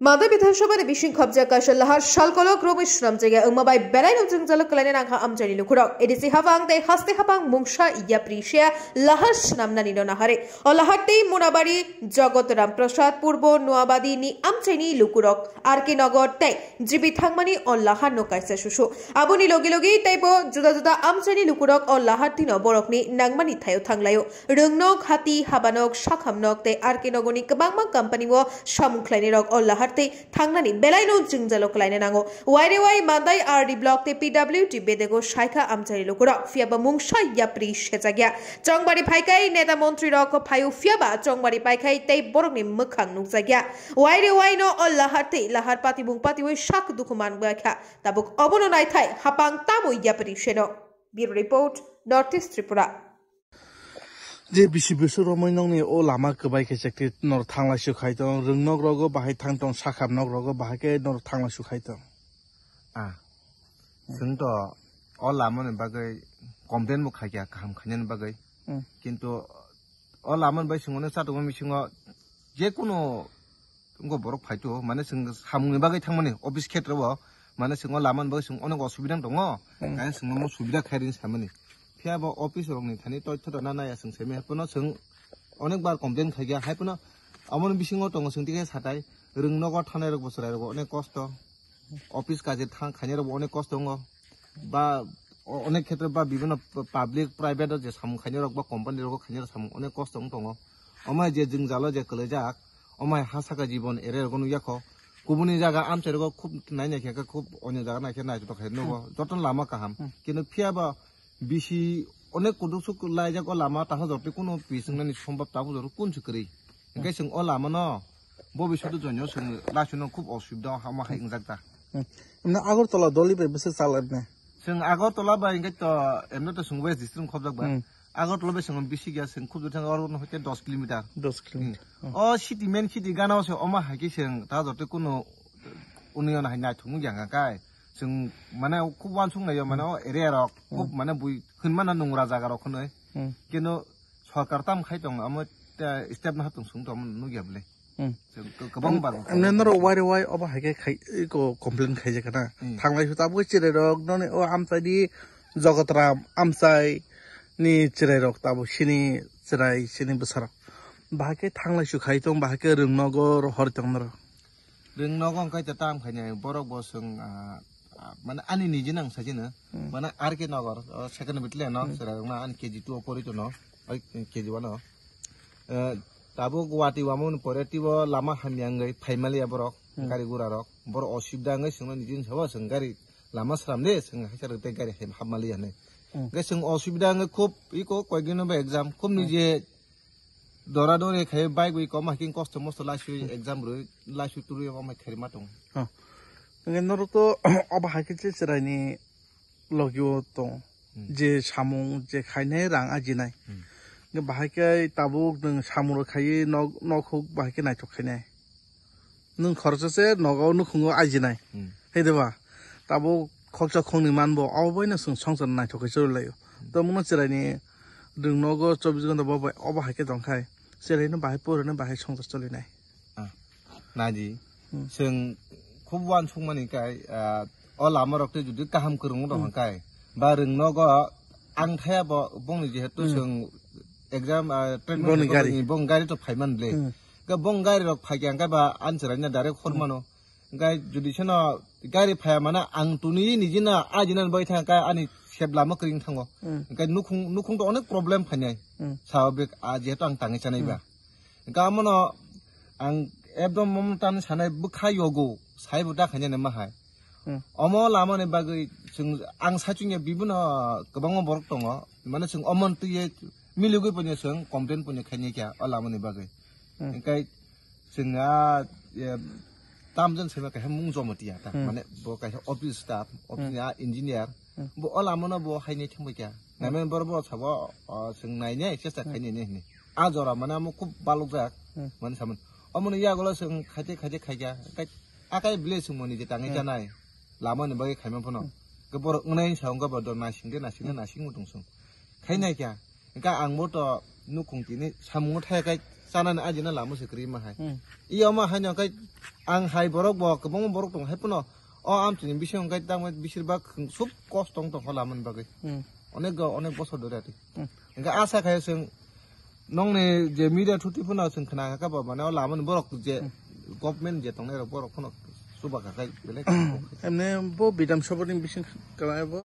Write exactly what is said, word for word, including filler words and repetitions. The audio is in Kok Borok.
Madai Bidhan Sabha ni bising khobjak kaisa lahar salkolok romwi swnamjakya wngma bai belaino jwngjalo kwlaina nangkha amchaini lukurok. A D C hapang tei haste hapang mungsa yapri se lahar swnamnani no nahare. O lahar tei Munabari Jagat Ram Prasad Purbo Noabadi ni amchaini lukurok R K Nagar tei G B thangmani o lahar no kaisa susu. Aboni logi logi teibo juda juda amchaini lukurok o lahar tino borokni nangmani thaio thanglaio. Rwngnok, hati, habanok, sakhamnok tei R K Nogorni kwbangma company-o samung khlainirok o lahar tei thangnani belaino jwngjalo kwlaina nango. Wairewai, Mandai R D block tei P W D bedego saikha amchari lukurok, phiyaba mungsa yapri sejakya. Chongbari phaikai neta montrirok phaio, phiyaba chongbari paikhai tei borokni mwkhang nukjakya. Wairewaino o lahar tei lahar patimung patiwi sak dukhu manjakha. Tabuk obono naithai hapang tamo yapri seno. Bureau Report, North East Tripura. Je bisi bwswk romwi nokni o lama kwbai khe chekti nor thanglai su khai tong, rwngnok rogo bahai thang tong, sakham nok rogo bahai khe nor thanglai su khai tong. Ah, chwng to o lama ni bagwi complain bo khai kha, kaham khainani bagwi. Hmm. Kintu o lama ni bai chwng ono chatungma bisingo je kunu wngkha borok phai to, mane chwng samung ni bagwi thangmani office khetra o, mane chwng o lama ni bagwi chwng onek osubida wng tongo, hmm, kaya chwng omo subida khai rini samani. Phiya bo office rok ni thani toitho rwna naya chwng semi, hai phano chwng onek bar complain khai kha, hai phano omo ni bisingo tongo chwng tikhe satai rwng nogo thanai rok bo chwrai rok bo onek kosto, office kaje thang khainai rok bo onek kosto wngo. Ba o-, onek khetre ba bibhinno pu-, public, private o je samung khainai rok ba company rogo khainai rok samung onek kosto wng tongo. Omo hai je jwngjalo je kwlaijak, omo hai ha saka jibon ere rogo nukya kho. Kubuni jaga amchai rogo khub nai nai khe, khub onyo jaga nai khe naithotok khai nugo. Hmm. Joto lama kaham. Hmm. Kintu phiya ba bisi onek kuduksuk laijak o lama, taha jotoi kunu pi swngnani sombab tabuk jotoi kunsu kwrwi. Hingke chwng o lama no bobiswt o joino chwng laisino khub osubida hama hai wngjak ta. Hmm. Emne Agartala doli bai bwswk chalai mane? Chwng Agartala bai hingke to emne to chwng West District khobjak ba. Hmm. Agartala bai chwng bisi gya chwng khub jotong oro no hoite dos kilometer. Dos kilometer. Hmm. Hmm. O city, main city gana o se oma hai khe chwng ta joto kuno union hai naithok nung ya kai. Chwng mane khub wansuk nai o mane o area rok khub, hmm, mane bui hwnmana nungra jaga rok hwnwi. Hmm. Keno sorkar tam khai tong amo, eh, step no hatung sung tong nugya bwle. Hmm. Kwbang bar. Emne norok wari wai obo hai khe khai, eko complain khai jakha na. Hmm. Thanglai su tabuk chwrai rok noni o amchai di Jagotram amchai ni chwrai rok tabuk sini chwrai sini bwsarok. Bahai khe thanglai su khai tong, bahai khe rwng nogo hor tong norok. Rwng nogo hwnkhe ta tam khainai borok bo chwng, ah, ah, mane ani niji nang sajino. Hmm. Mane R K Nagar, o second battalion no, hmm, chwrai rok na ani K G two o pori tono, oi K G one o. Eh, tabuk wati wamung ni pore tibo lama hamya wngwi phaimaliya borok, hmm, gari gura rok. Borok osubida wngwi chwngno niji sabo chwng gari lama sram de, chwng haikhe rwgwi tei gari hai hapmaliya hinwi. Hmm. Hwnkhe chwng osubida wngwi khub iko koikdino bo exam, khub, hmm, nije dora dori khai bike bai kom hai khe kosto mosto laisui, hmm, exam rwi, laisui turui omo hai khairima tongo. Oh. Hwnkhe norok to obo hai khe je chwraini logio tong, hmm, je samung je khainai rang ajinai. Hmm. Hwnkhe bahai khe tabuk nwng samung rok khaiwi nok, nok huk bahai khe naithok khainai. Nwng khoroksa se nogo nukhungo ajinai. Hmm. Hai de ba? Tabuk khoksa khoknwi manbo, obo bai no chwng swngchar naithok khe choli laio. Hmm. Tamo no chwraini rwng nogo chobbish ghonta bo bai, obo hai khe tong khai. Chwraino bahai purino bahai swngchar cholinai. Ah, naidi. Hmm. Chwng khub uansukmani kai, ah, o lama rok tei jodi kaham kwrwng rok, hmm, hwn kai, ba rwng nogo ang thaya bo bongni jehetu, hmm, chwng exam, ah, treatment bongni gari, bongni gari to phaiman ble. Hmm. Ga bong gari rok phai khe ang kai ba an chwraino direct hor, hmm, mano. Hwnkhe jodi seno gari phaiya mano ang tuni nijino ajina bai thang kai ani sep lama kwrwng thango. Hmm. Hwnkhe nukhung, nukhung to onek problem phainai. Hmm. Sababik a jehetu ang tangwi chanai ba. Hmm. Hwnkhe amono ang ekdom mom tan sanai bwkha yogo saibo da khainani ma hai. Hmm. Omo lamani bagwi chwng ang sachwngya bibino kwbangma borok tongo. Mane chwng omon twiye miligwi poino chwng complain poino khainai kha o lamani bagwi. Hmm. Hwnkhe chwng a, e, tamjani simi kaisa mung jomo tiya ta. Hmm. Mane bo kaisa office staff, office, hmm, ni a engineer. Hmm. Bo o lamano bo hainai thangbai kha. Hmm. Naiman borok bo sabo, o, chwng nainai chesta, hmm, khainai hinwi. A jora mane amo khub balukjak, hmm, mane samani. Omoni yagulo chwng khaite khaite khaikha. Akai bile chwngmani je tangwi, hmm, chanai. Lamani bagwi khaima phano. Hmm. Ke borok wngnai sa wngkha ba do naising de naising de, hmm, naising mutung chwng. Khai nai kha. Hwnkhe ang bo to nukhung tini samung thai kai chanani ajina lama se kwrwi ma hai. Hmm. Iya ma haino kai ang hai borok bo kwbangma borok tong hai phano o amchini bising kai tangma bisir bak sub kosto tong kho lamani bagwi. Hmm. Onek go-, onek bosor dori ati. Hmm. Hingke asa khai chwng nongni je media thuti phano chwng khna kha ba mane o lamani borok je Hmm. government je tongnai rok borok phano chuba kha kai belai. Emne bo Bidhan Sabha ni bising kwlai bo.